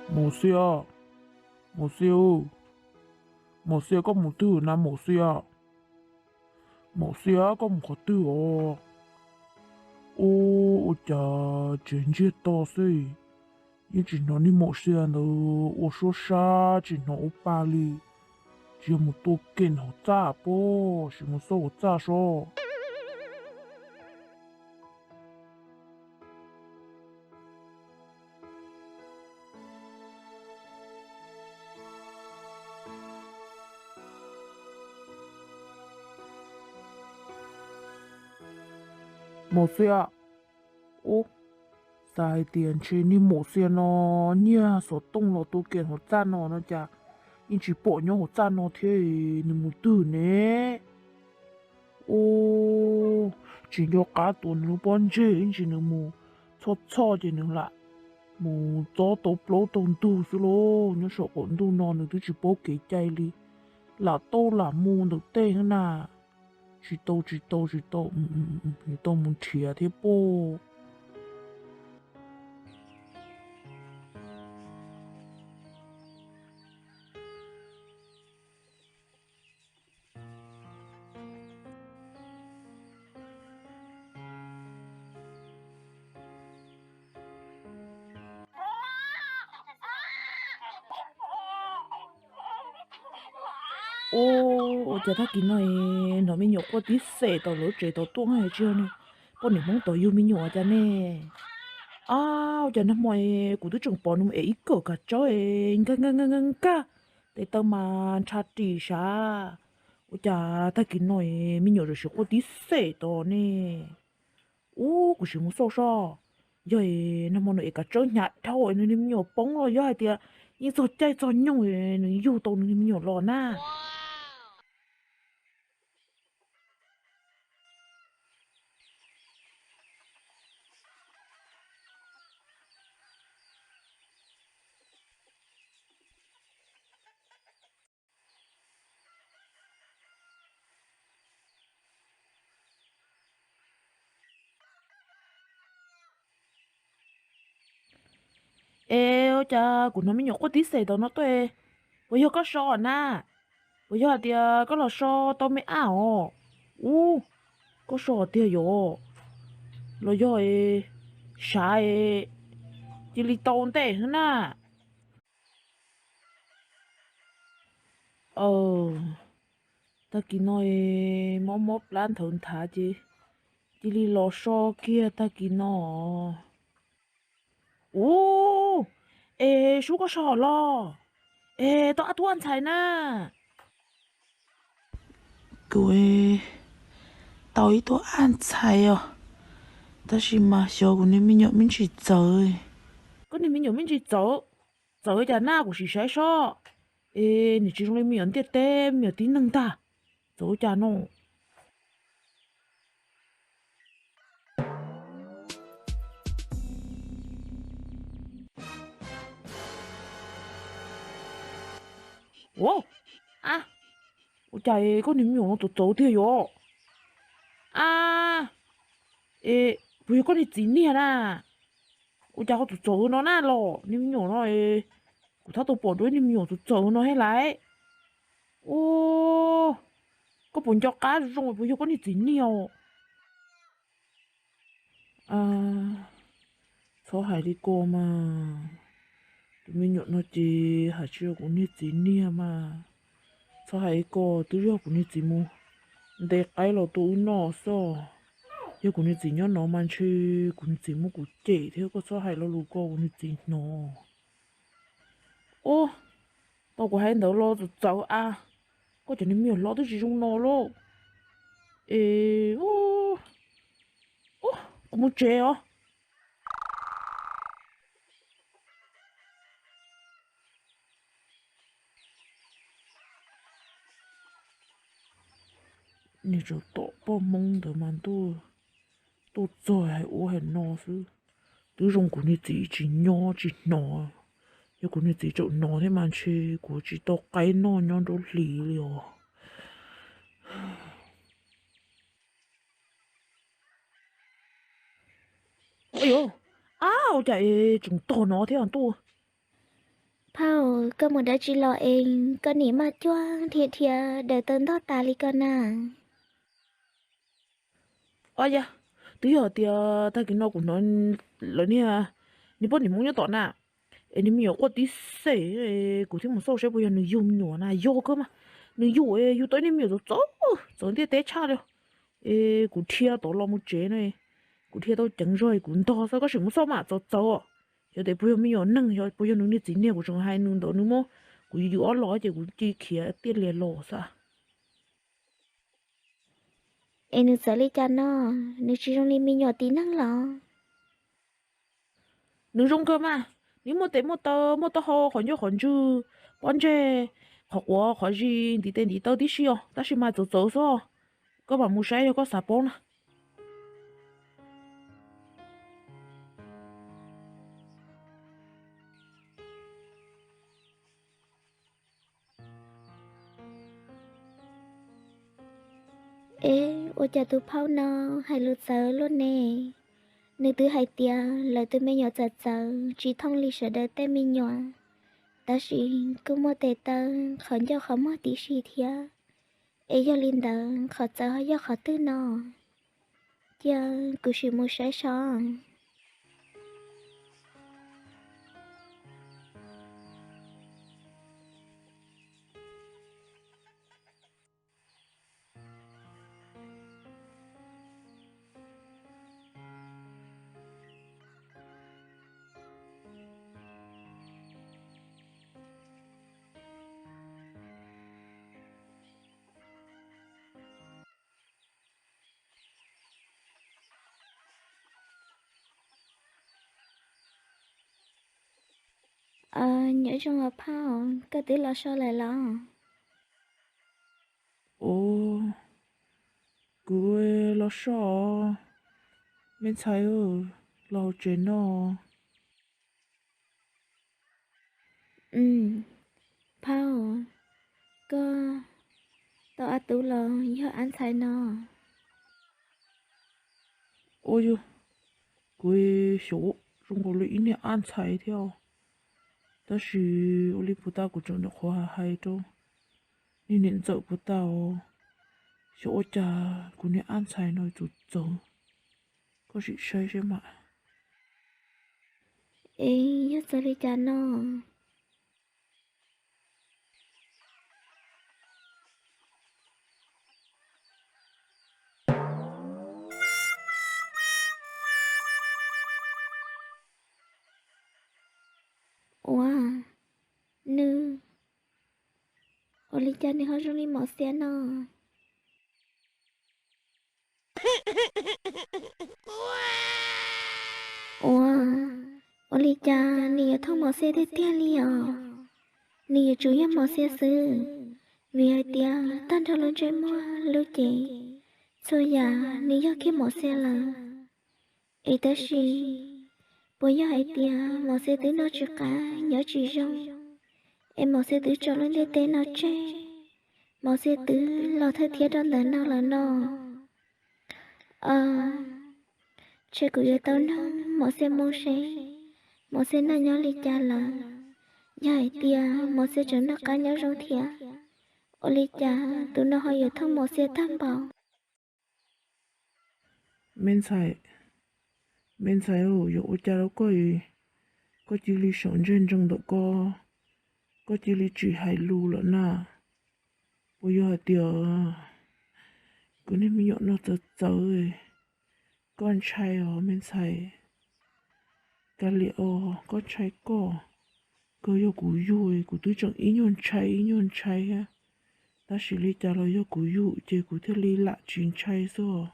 Maum Xia, Maum Xia, Maum Xia, koj mus twg na Maum Xia? Maum Xia, koj mus qhov twg os? Ub, ua cas tsev ntsiag to xwb, yeej tsis hnov niag Maum Xia ntawd ua suab sab, tsis hnov ua pa li. Tsis yog mus tua kem hauv txaj pob, sim mus xauj hauv txaj sob. Maum Xia, ub, xav hais tias ntshe niag Maum Xia no nyiag xov tooj los tua kem hauv txaj no no cas yeej tsis pom nyob hauv txaj no thiab, nws mus twg ne? Ub, tsis nco qab tua nws lub pob ntseg ib ntsis, nws mus txhoj txhoj ces nws lam mus txob tau plaub tau ntug xwb lauj. Nyob saum qaum ntuj no nws twb tsis paub kev cai li, lam tau lam mus ntawm tej na. Tsis tau, tsis tau, tsis tau, yuav tau mus nrhiav thiab pob. Ub, ua cas tag kis no hnov me nyuam quaj tib xeem tom lawv tsev tod tuaj, tsis yog poj niam Hmoob tod yug me nyuam cas ne? Ab, ua cas nag hmo kuv twb tseem pom nws es ib kawm kav tsawb nkag nkag nkag nkag, tes taw mas nrhab ris sav. Ua cas tag kis no me nyuam tam sim quaj tib xeem tod ne? Ub, kuv sim mus xauj sob. Yog nag hmo nws es kav tsawb hnyav dhau nws niag me nyuam poob los yog hais tias yeej txog caij txog nyoog nws yug tau nws niag me nyuam los na. Es ua cas kuv hnov me nyuam quaj tib xeem tom no tuaj? Puas yog koj so na? Puas yog hais tias koj los so tau me ab os? Ub, koj so tiag yom? Los yog sav cia li tau ntej na. Tag kis no mob mob plab nthawv nthav ces cia li los so kiag tag kis no. Ub, es sub koj so los? Es tau ab tub ab ntxhais na? Kuv tau ib tug ab ntxhais os, tab sis mas xyov kuv niag me nyuam me ntsis txawv. Koj niag me nyuam me ntsis txawv? Txawv cas na, kuv sim saib sob. Es nws tsis zoo li me nyuam ntiaj teb me nyuam tib neeg ntag. Txawv cas no? Ua, ab, ua cas koj niag me nyuam no txawv txawv tiag yom? Ab, es puas yog koj niag txiv niag na? Ua cas ho txawv txawv no na los? Niag me nyuam no kuv tab tom pom dua ib niag me nyuam txawv txawv no thiab lauj. Ub, koj puas nco qab zoo puas yog koj niag txiv niag os? Txhob hais li ko mas, tus me nyuam no ces hais tsis yog kuv niag txiv niag mas. Txhob hais li ko, twb yog kuv niag txiv mus ntes qaib los tua wb noj xwb. Yog kuv niag txiv nyob no mas ntshe kuv niag txiv muab kuv cem thiab, koj txhob hais lo lus ko kuv niag txiv hnov. Ub, tau kuv hais ntawd los txawv txawv a, koj cov niag me nyuam hlob twb tsis zoo no lauj. Es, ub, kuv mus tsev os. Niag tsov tom poj Hmoob ntawd mas ntuj, tuaj txog hais ua hais no xwb. Twb zoo kuv niag txiv tsis nyob tsis hnov, yog kuv niag txiv tseem hnov thiab mas ntshe kuv tsis tau qaib noj nyob nruab hlis li os. Ab, ua cas tseem tog no thiab ntuj? Phauj, koj mus dab tsi los es koj nim maj cuag dhia dhia daws taw ntog tas li ko na? Os yas, twb yog tias tag kis no kuv hnov lawv niag, niag poj niam Hmoob nyob tom na, es niag me nyuam quaj tib xeem, kuv thiaj mus xauj saib puas yog nws yug me nyuam na. Yog kawg mas, nws yug, yug tau ib niag me nyuam txawv txawv, txawv ntiaj teb tshaj li. Es kuv dhia tod los mus tsev no, kuv dhia tau ceev zog kuv ntog xwb, koj sim mus xauj mas txawv txawv os. Xyov tias puas yog me nyuam neeg, xyov puas yog nws niag txiv niag, kuv tseem hais nws ntawd nws muab kuv yws ob los ces kuv cia li khiav tiaj lias los xwb. Es nws txawv li cas no? Nws tsis zoo li me nyuam tib neeg los? Nws zoo kawg mas, nws muaj tes muaj taw, muaj taub hau, qhov ncauj qhov ntswg, pob ntseg, qhov quav qhov zis, ntiv tes ntiv taw tib si os, tab sis mas txawv txawv xwb. Koj mam mus saib yog koj xav paub na. Es ua cas tus phauj no hais lus txawv luaj ne? Nws twb hais tias lawv tus me nyuam txawv txawv tsis thooj li sawv daws tej me nyuam, tab sis kuj muaj tes taw, qhov ncauj qhov muag tib si thiab. Es yog li ntawd qhov txawv ho yog qhov twg no? Cia kuv sim mus saib so. Nyob zoo os phauj, koj twb los so lawm los? Ua, kuv los so, me ntxhais, los hauv tsev no. Phauj, koj tau a tub los yog ab ntxhais no? Ua yog, kuv xyov zoo nkaus li ib niag ab ntxhais thiab, tab sis ua li puag ta kuv tseem nyuam qhuav hais rau niag niam ntxawm puag ta os, xyov ua cas kuv niag ab ntxhais no txawv txawv, koj sim saib seb mas. Es yog txawv li cas no? Ua, nws, ua li cas nws ho zoo li mos xiab no? Ua, ua li cas nws yuav thooj mos xiab tiag tiag li os? Nws yuav tsum yog mos xiab xwb, vim hais tias tag nrho lub ntsej muag lub cev, txhua yam nws yog kiag mos xiab lawm. Es tab sis puas yog hais tias mos xiab twb noj tsis qab nyob tsis zoo, es mos xiab twb tso lub ntiaj teb no tseg, mos xiab twb los thawj thiab rau ntawm no lawm no? Ntshe kuv yuav tau nug mos xiab mus seb mos xiab noj nyob li cas lawm. Yog hais tias mos xiab tseem noj qab nyob zoo thiab, ua li cas tus no ho yuav thooj mos xiab tag npaum? Me ntxhais, me ntxhais, yuav ua cas rau koj, koj cia li seem ntsej ntsees ntawm koj, koj cia li tsis hais lus lawm na. Puas yog hais tias kuv niag me nyuam no txawv txawv, koj ntshai os me ntxhais? Kav liam os, koj ntshai koj, kawg yog kuv yug kuv twb tseem ib nyuag ntshai ib nyuag ntshai thiab. Tab sis li cas los yog kuv yug ces kuv thiaj li lam tsis ntshai xwb os.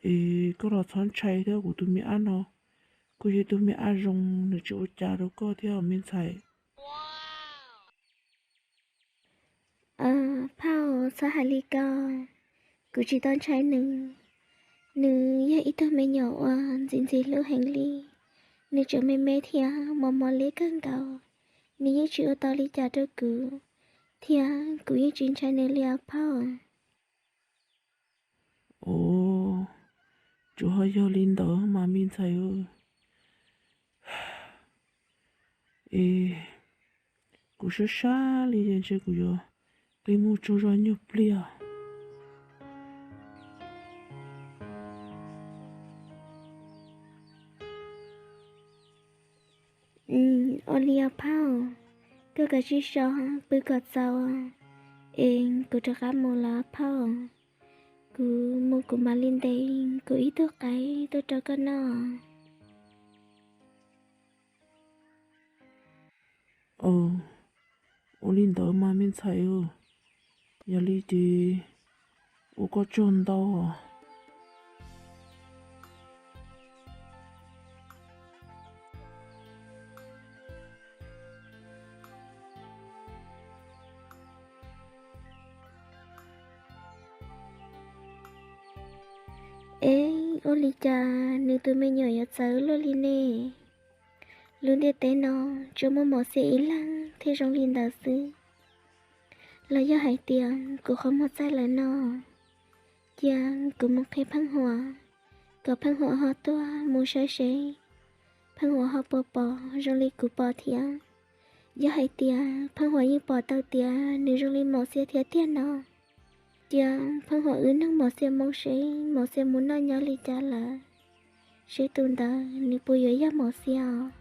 Es koj los txhob ntshai thiab, kuv tus me ab no kuj yog ib tug me ab zoo, nws tsis ua cas rau koj thiab me ntxhais. Phauj, txhob hais li ko, kuv tsis tau ntshai nws. Nws yog ib tug me nyuam uas ntxim ntxim hlub heev li. Nws tseem me me thiab mos mos liab kawg nkaus, nws yeej tsis ua tau li cas rau kuv, thiab kuv yeej tsis ntshai nws li os phauj. Ov, tsuas ho yog li ntawd mas me ntxhais. Es Kuv sab sab li es ntshe kuv yuav qi mus tsaug zog nyuag pliag. Ua li os phauj, koj kav tsij so pw kom txaus es kuv rov qab mus lawm phauj. Kuv mus kuv mam li ntes kuv ib tug qaib tuaj rau koj noj. Ua li ntawd mas me ntxhais, yog li ces ua koj tsaug ntau. Es ua li cas nws tus me nyuam yuav txawv luaj li ne? Lub ntiaj teb no tsuas muaj Mos Xiab ib leeg thiaj zoo li ntawd xwb. Los yog hais tias kuv qhov muag txaij lawm no, cia kuv mus qhia Pheej Huam, kom Pheej Huam ho tuaj mus saib seb Pheej Huam ho puas pom zoo li kuv pom thiab. Yog hais tias Pheej Huam yeej pom tau tias nws zoo li Mos Xiab thiab tiag no, cia Pheej Huam wb nug Mos Xiab moo seb Mos Xiab mus noj nyob li cas lawm, seb tus ntawd nws puas yuav yog Mos Xiab os.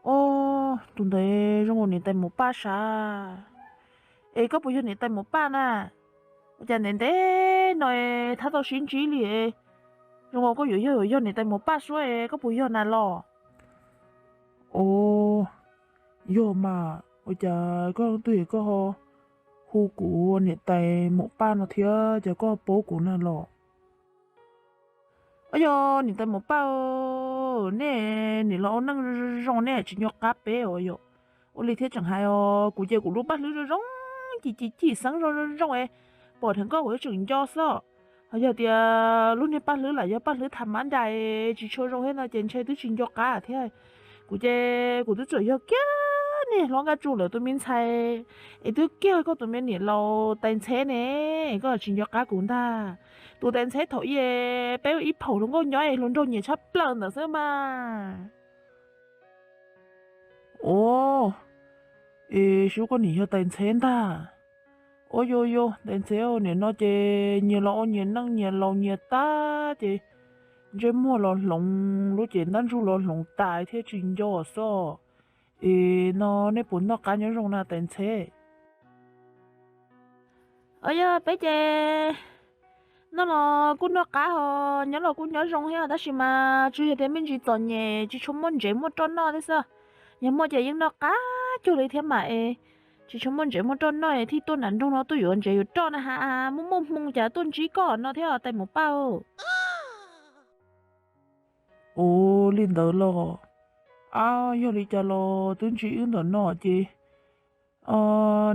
Ob, tus ntawd zoo ua niam tais Mus Paj sav. Es koj puas yog niam tais Mus Paj na? Ua cas ntev ntev no es thab tau sib ntsib li, zoo ua koj yuav yog, yog niam tais Mus Paj suab es koj puas yog na los? Os, yog mas, ua cas koj twg koj ho hu kuv niam tais Mus Paj no thiab, cas koj paub kuv na los? Os, yog niam tais Mus Paj, nej niam laus ua neej zoo nej tsis nco qab peb os yom. Ua li thiaj tseem hais os, kuv ces kuv lub paj hlwb zoo zoo, ci ci cim xeeb zoo zoo zoo es pom dheev koj kuv tseem nco xwb. Ho yog tias lub niag paj hlwb lam yog paj hlwb tham mab dais tsis tshua zoo thiab no ces ntshe twb tsis nco qab thiab. Kuv ces kuv twb txawm yog kiag niag hlob Nkaj Tsu lawv tus me ntxhais es twb kiag koj tus me niam laus tais Ntxheb ne, koj tsis nco qab kuv ntag. Tus tais Ntxheb thaum ub peb ua ib phaum hluas nkauj nyob es hluas nraug nyiam tshaj plaws ntawd xwb mas. Os, es sub koj nim yog tais Ntxheb ntag. Os, yog yog tais Ntxheb, nim no ces nyias los ua nyias neej nyias laus nyias tag ces ntsej muag los hloov lub ces ntab ntsug los hloov tas thiaj tsis nco xwb. Es no nej puas noj qab nyob zoo na tais Ntxheb? Os, yog peb ces noj los kuj noj qab ho nyob los kuj nyob zoo thiab tab sis mas tsuas yog tias me ntsis txom nyem tsis tshua muaj ntsev muaj roj noj thiab xwb. Yog muaj ces yeej noj qab cuag li thiab mas es tsis tshua muaj ntsev muaj roj noj es thiaj tuaj nram nroog no tuaj yuav ntsev yuav roj na has, muaj muaj hmoo cas tuaj ntsib koj no thiab tais Mus Paj. Ua li ntawd los, ab, yog li cas los twb ntsib wb ntawm no ces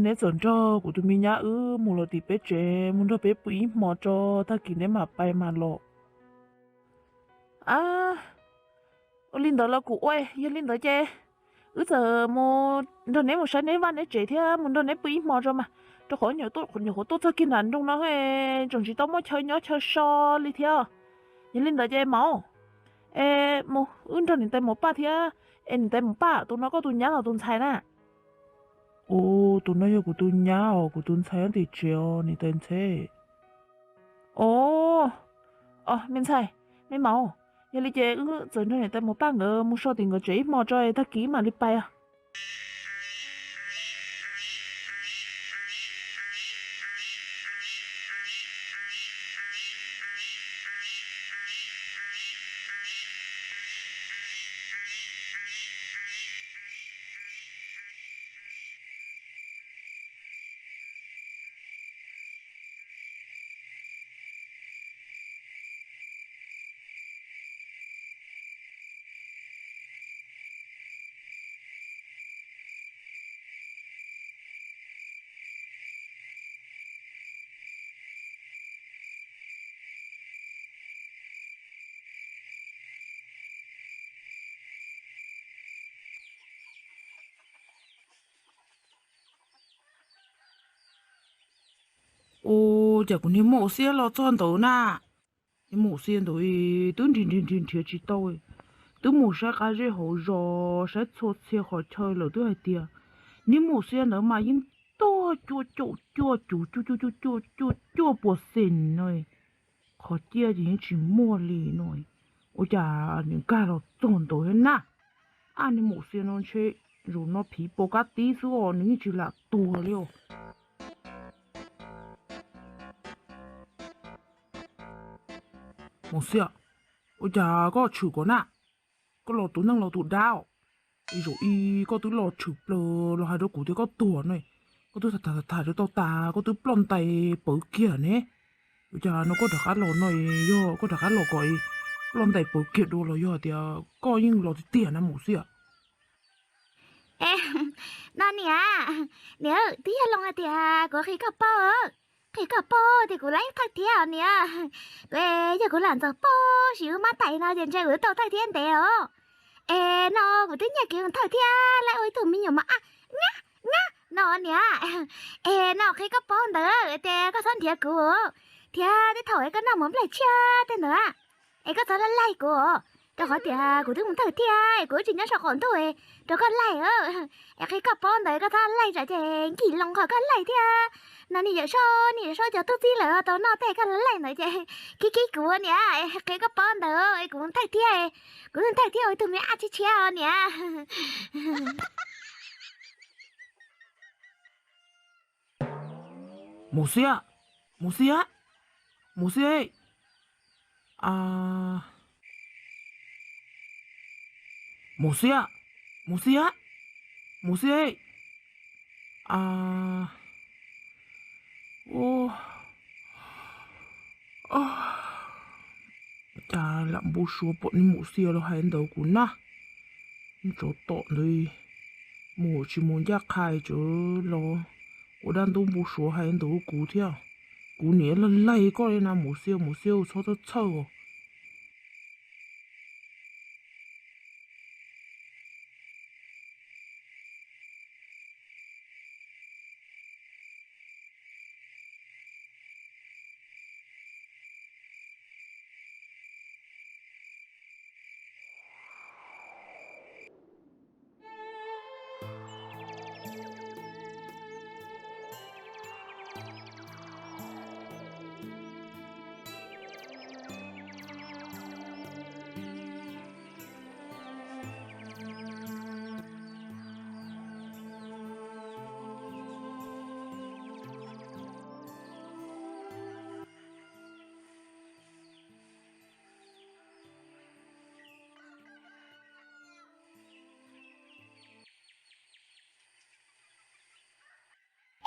neb txawm nrog kuv tus me nyab wb mus los tim peb tsev mus nrog peb pw ib hmo tso, tag kis neb mam pais mas los. Ab, ua li ntawd los kuv ua, yog li ntawd ces wb txawm mus nrog neb mus saib neb vaj neb tsev thiab mus nrog neb pw ib hmo tso mas, rau qhov nyuam qhuav tuaj txog kiag nram nroog no tseem tsis tau muaj chaw nyob chaw so li thiab. Yog li ntawd ces mas, es mus wb nrog niam tais Mus Paj thiab. Es niam tais Mus Paj, tus no koj tus nyab los tus ntxhais na? Ua, tus no yog kuv tus nyab os, kuv tus ntxhais nyob tim tsev os niam tais Ntxheb. Os, os, me ntxhais, me maum, Yog li ces wb txawm nrog niam tais mus pab nkawd mus so tim nkawd tsev ib hmo tso, tag kis mam li pais os. Ua cas kuv niag Mus Xiab los txog ntawd na? Niag Mus Xiab ntawd twb nrhiav nrhiav nrhiav nrhiav tsis tau, twb mus saib qab zej hauv zos, saib txhua txhia qhov chaw lawm twb hais tias niag Mus Xiab ntawd mas yeej tuag cuaj caum cuaj cuv cuaj cuaj cuaj cuaj cuaj cuaj puas xees no, qhov ciaj ces yeej tsis muaj li no. Ua cas nws nkag los txog ntawd thiab na? Ab, niag Mus Xiab no ntshe zaum no phiv pos kab tib xwb os, nws yeej tsis lam tuag li os. Mus Xiab, ua cas koj tshwm ko na? Koj los tus neeg los tus dab os? Zaum ib koj twb los tshwm plaws los hais rau kuv tias koj tuag no, koj twb tham tham tham tau tas koj twb ploj ntais pawv kiag ne. Ua cas no koj rov qab los no, yog koj rov qab los kom ploj ntais pawv kiag dua los yog tias koj yeej los tiag tiag na Mus Xiab? No niam, niam, twb yog loo hais tias kuv qhia koj paub, qhia koj paub tias kuv laib thawj thiab os niam. Kuv, yog kuv lam ntxuag paub sis wb mab tais no ces ntshe kuv twb tau thawj thiab ntev os. Es no kuv twb nyiaj kev mus thawj thiab laib ua ib tug me nyuam mos ab nyab nyab no niam. Es no qhia koj paub ntawd ces koj txhob nrhiav kuv, thiab tej thaum es koj noj mov nplej tshiab tej ntawd es koj txhob laij laij kuv, rau qhov tias kuv twb mus thawj thiab es kuv twb tsis nyob saum qaum ntuj rau koj laij. Es qhia koj paub ntawd koj txhob laij tsam ces nkim loo qhov koj laij thiab. No niam Yawm Saub, niam Yawm Saub cov tub txib lawm tau noj tej koj laij ntawd ces khib khib kuv niam. Qhia koj paub ntawd es kuv mus thawj thiab, kuv mus thawj thiab ua ib tug me ab tshiab tshiab niam. Mus Xiab, Mus Xiab, Mus Xiab, Mus Xiab, Mus Xiab, Mus Xiab. Cas lam npau suav pom niag Mus Xiab los hais ntawd kuv na. Tsov tom ntawd mus tsis mus ncaj qha, tsov los ua dab ntub npau suav hais ntawd kuv thiab. Kuv niam laij laij koj li na Mus Xiab, Mus Xiab txhob txhawj txhawj os.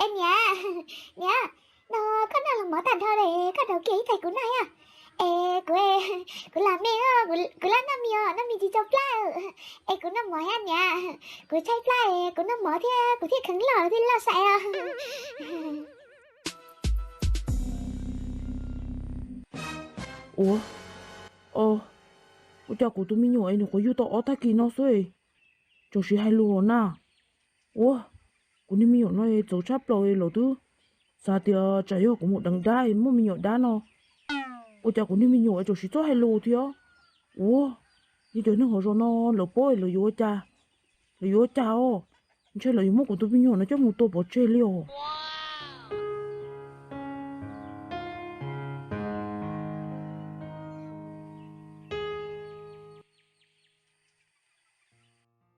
Es niam, niam, no koj noj los mov tag nrho lawm koj rau kiag ib tais kuv noj thiab. Es kuv, kuv lam me, kuv lam noj mis os, noj mis tsis tau plab. Es kuv noj mov thiab niam, kuv tshaib plab es kuv noj mov thiab kuv thiaj kheev loj thiaj loj sai os. Ua, ua cas kuv tus me nyuam es nws quav yug tau ob tag kis no xwb, txawm siv hais lus los na. Ua, kuv niag me nyuam no txawv tshaj plaws, lawv twb xav tias tsam yog kuv mus deev dab muaj me nyuam dab no. Ua cas kuv niag me nyuam txawm siv txoj hais lus thiab. Ua, yog cov neeg hauv zos no lawv paub lawv yuav ua cas, lawv yuav ua cas os? Ntshe lawv yuav muab kuv tus me nyuam no coj mus tua pov tseg li os.